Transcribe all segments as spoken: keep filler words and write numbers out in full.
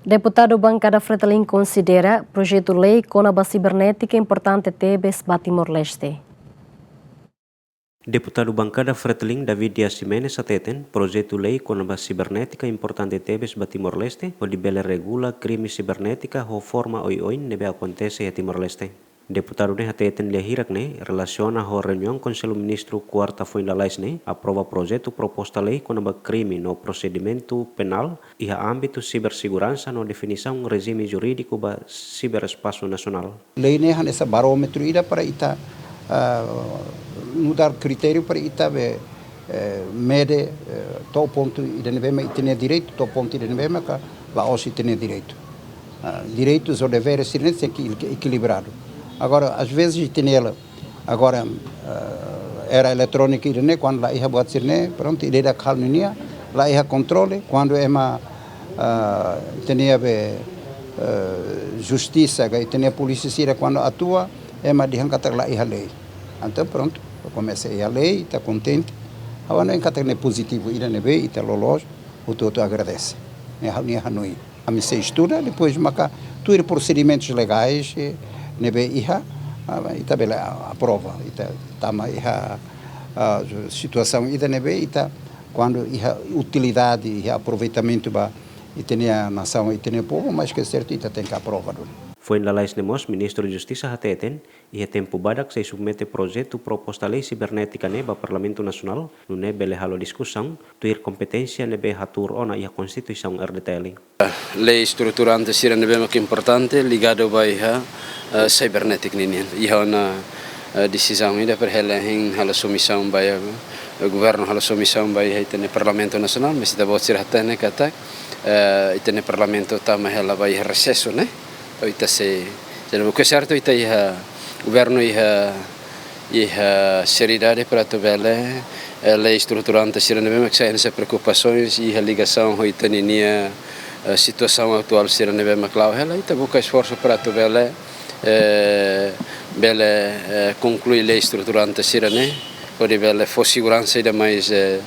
Deputadu Bankada Fretilin konsidera projetu lei kona-ba sibernétika importante tebes ba Timor-Leste. Deputadu Bankada Fretilin David Dias Ximenes hateten, projetu lei kona-ba sibernétika importante tebes ba Timor-Leste, hodi bele regula krime sibernétika ho forma oioin ne'ebé akontese iha Timor-Leste. Deputadu ne'e hateten lia hirak ne'e relasiona ho reuniaun Konsellu Ministru kuarta foin lalais ne'e aprova projetu proposta lei kona-ba krime no prosedimentu penál iha ámbitu siberseguransa no definisaun rejime jurídiku ba siberespasu nasionál. Lei ne'e hanesan barómetru ida para ita, ah, nu'udar kritériu para ita be, eh, mede, eh, to'o pontu ida ne'ebé mak ita-nia direitu, to'o pontu ida ne'ebé maka la'ós ita-nia direitu. Ah, direitus ou deveres sira-ne'e tenke ekil-, ekilibradu. Agora, às vezes, ita-nia, agora, eh, era eletrónika ida-ne'e, kuandu la iha buat sira-ne'e, prontu, ida-idak halo ninia, la iha kontrole, kuandu ema, ah, ita-nia be, eh, justisa, ka ita-nia polísia sira kuandu atua, ema dehan katak la iha lei. Entaun, prontu, komesa iha lei, ita kontente. Ha'u hanoin katak ne'e pozitivu ida ne'ebé ita loloos, hotu-hotu agradese. Ne'e ha'u-nia hanoin. Ami sei estuda, depois maka tuir prosedimentus legais, eh, ne'ebé iha, ah, ita bele a-, aprova, ita tama iha, ah, situasaun ida ne'ebé ita, kuandu iha utilidade, iha aproveitamentu ba ita-nia nasaun, ita-nia povu, mas ke sertu ita tenke aprova duni. Foin lalais ne'e mós, Ministru Justisa hateten, iha tempu badak sei submete projetu proposta lei sibernétika ne'e ba Parlamentu Nasionál, nune'e bele halo diskusaun, tuir kompeténsia ne'ebé hatuur ona iha Konstituisaun R D T L. Lei estruturante sira ne'ebé mak importante ligadu ba iha, eh, sibernétika ninian. Iha ona, eh, desizaun ida para hela hein halo submisaun ba iha, eh, governu halo submisaun ba iha ita-nia Parlamentu Nasionál, mas ita-boot sira hatene katak, eh, ita-nia Parlamentu tama hela ba iha resesu ne'e. Ita sei, sei buka sertu ita iha governu iha, iha seriedade para atu bele, eh, lei estruturante sira ne'ebé mak sai hanesan preokupasoens iha ligasaun ho ita ninia, eh, situasaun atuál sira ne'ebé mak la'o hela, ita buka esforsu para atu bele, eh, bele, eh, konklui lei estruturante sira-ne'e, hodi bele fó seguransa ida mais, eh,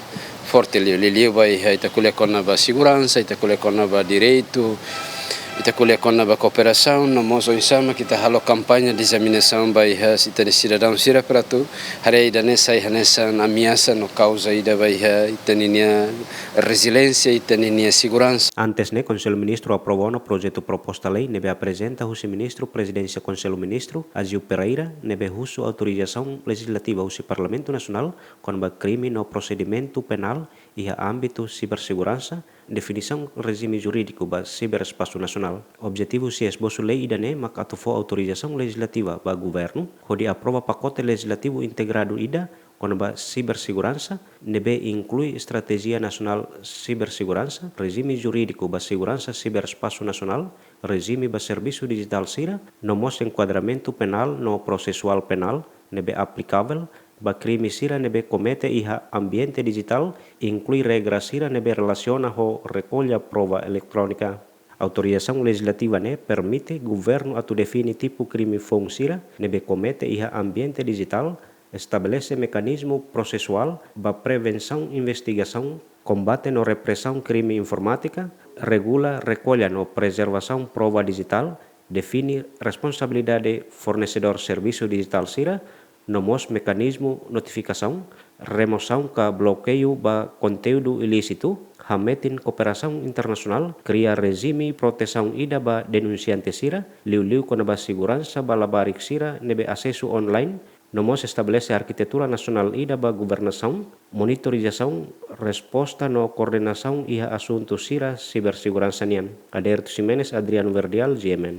forte liu, liuliu ba iha ita ko'alia kona-ba seguransa, ita ko'alia kona-ba direitu, ita ko'alia kona-ba kooperasaun, no mós oinsá mak ita halo kampaña diseminasaun ba iha ita-nia sidadaun sira para atu haree ida-ne'e sai hanesan ameasa no kauza ida ba iha ita ninia reziliénsia, ita ninia seguransa. Antes ne'e, Konsellu Ministru aprova ona projetu proposta lei ne'ebé aprezenta husi Ministru Prezidénsia Konsellu Ministru, Aziu Pereira, ne'ebé husu autorizasaun lejizlativa husi Parlamentu Nasionál, kona-ba krime no prosedimentu penál iha ámbitu siberseguransa, definisaun rejime jurídiku ba siberespasu nasionál. Objetivu husi esbosu lei ida-ne'e mak atu fó autorizasaun lejizlativa ba governu, hodi aprova pakote lejizlativu integradu ida kona-ba siberseguransa, ne'ebé inklui Estratéjia Nasionál Siberseguransa, rejime jurídiku ba seguransa siberespasu nasionál, rejime ba servisu dijitál sira, no mós enkuadramentu penál no prosesuál penál ne'ebé aplikavel ba krime sira ne'ebé komete iha ambiente dijitál, inklui regra sira ne'ebé relasiona ho rekolla prova eletrónika. Autorizasaun lejizlativa ne'e permite governu atu define tipu krime foun sira ne'ebé komete iha ambiente dijitál, estabelese mekanizmu prosesuál ba prevensaun, investigasaun, kombate no represaun krime informátika, regula rekolla no prezervasaun prova dijitál, define responsabilidade fornesedór servisu dijitál sira, no mós mekanizmu notifikasaun, remosaun ka blokeiu ba konteúdu ilísitu, hametin kooperasaun internasionál, kria rejime protesaun ida ba denunsiante sira, liuliu kona-ba seguransa ba labarik sira ne'ebé asesu online, no mós estabelese arkitetura nasionál ida ba governasaun, monitorizasaun, resposta no koordenasaun iha asuntu sira siberseguransa nian. Adérito Ximenes, Adriano Verdial, G M N.